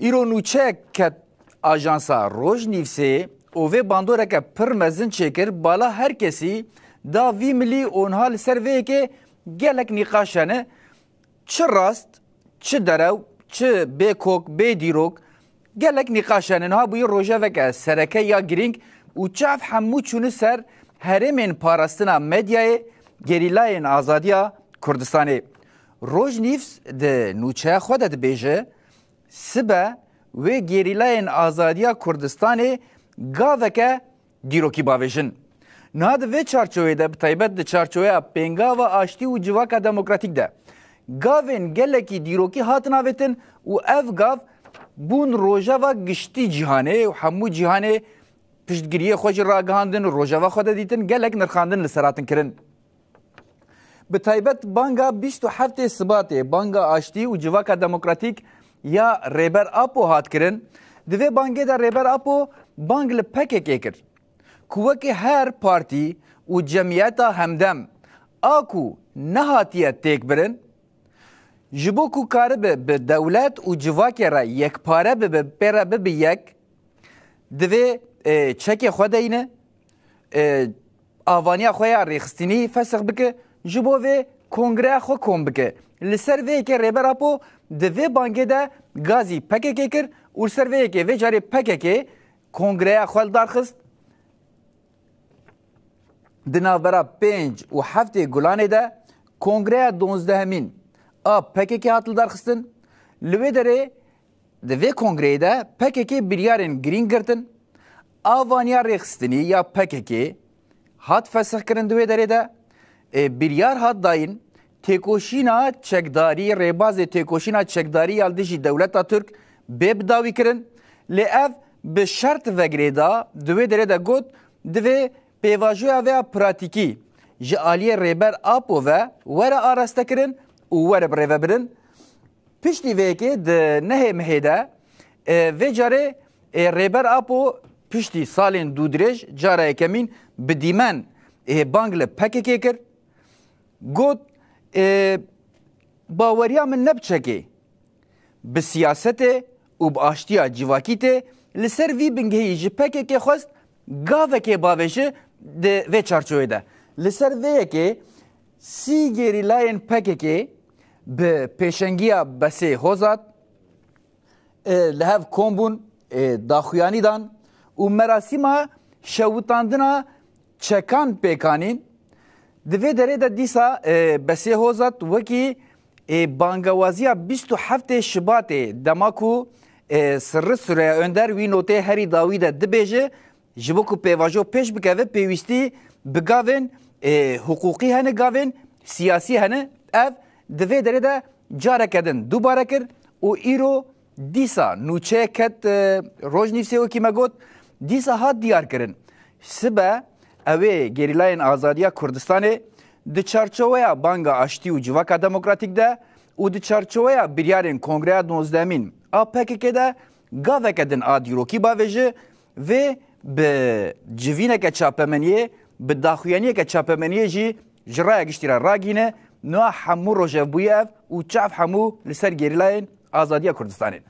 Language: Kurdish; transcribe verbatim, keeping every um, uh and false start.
Îro nûçe ket ajansa Rojnîvsê û vê bandoreke pir mezin çêkir bala her kesî da vî milî û niha li ser vê yekê gelek nîqaş hene. Çi rast, çi derew, çi bê kok, bê dîrok, gelek nîqaş hene. Niha bûye rojeveke sereke ya girîng û çav hemû çûne ser herêmên parastina medyayê, gerîlayên azadiya Kurdistanê. Rojnîvs di nûçeya xwe de dibêje, sibe wê gerîlayên azadiya Kurdistanê gaveke dîrokî bavêjin. Niha di vê çarçowê de, bi taybet di çarçoweya pêngava aştî û civaka demokratîk de, gavên gelekî dîrokî hatin avêtin û ev gav bûn rojeva giştî cîhanê û hemû cîhanê piştgiriyê xwe jî ragihandin û rojeva xwe de dîtin, gelek nirxandin li ser hatin kirin. Bi taybet banga bîst û heftê Sibatê, banga aştî û civaka demokratîk ya Rêber Apo hat kirin. Di vê bangê de Rêber Apo bang li P K K kir, ku wekî her partî û cemiyeta hemdem a ku nehatiye têkbirin, ji bo ku karibe bi dewlet û civakê re yekpare bibe, pê re bibe yek, divê, e, çekê xwe deyne, e, avaniya xwe ya rêxistinî fesix bike, ji bo vê kongreya xwe kom bike. Li ser vê yekê Rêber Apo di vê bangê de gazî P K K kir û li ser vê yekê vê carê P K K kongreya xwe li dar xist. Di navbera pênc û heftê Gulanê de kongreya donzdehemîn a P K K hat li dar xistin. Li wê derê Di vê kongreyê de P K K biryarên girîng girtin. Avaniya rêxistinî ya P K K hat fesixkirin di wê derê de. E, biryar hat dayîn, têkoşîna çekdarî, rêbazê têkoşîna çekdarî ya li dijî dewleta Tirk bê bidawî kirin. Lê ev bi şert vegirê da, di wê derê de got, divê pêvajoya vê ya pratîkî ji aliyê Rêber Apo ve were arastekirin û were birêvebirin. Piştî vê yekê di nehê mehê de, e, vê carê, e, Rêber Apo piştî salên dûdirêj cara yekemîn bi dîmen, e, bang li P K K kir. Got, e, baweriya min ne bi çekê, bi siyasetê û bi aştiya civakî tê, li ser vî bingehî ji P K K xwest gavekê bavêje di vê çarçovê de. Li ser vê yekê sî gerîlayên P K K bi pêşengiya Besê Hozat, e, li hev kom bûn, e, daxuyanî dan û merasîma şewitandina çekan pêk anîn. Di vê derê de dîsa, e, Besê Hozat wekî, e, bangewaziya bîst û heftê Şibatê, dema ku, e, Sirri Süreyya Önder wî notê herî dawî de dibêje, ji bo ku pêvajo pêş bikeve, pêwîstî bi gavên, e, hiqûqî hene, gavên siyasî hene. Ev di vê derê de careke din dubare kir û îro dîsa nûçeyek ket, e, Rojnîvsê, wekî me got, dîsa hat diyar kirin. Sibe ew ê gerîlayên azadiya Kurdistanê di çarçoweya banga aştî û civaka demokratîk de û di çarçoweya biryarên Kongreya Dozdehemîn a P K K de gaveke din a dîrokî bavêje, vê bi civîneke çapemeniyê, bi daxuyaniyeke çapemeniyê jî ji raya giştî re ragihîne, niha hemû rojev bûye ev û çav hemû li ser gerîlayên azadiya Kurdistanê ne.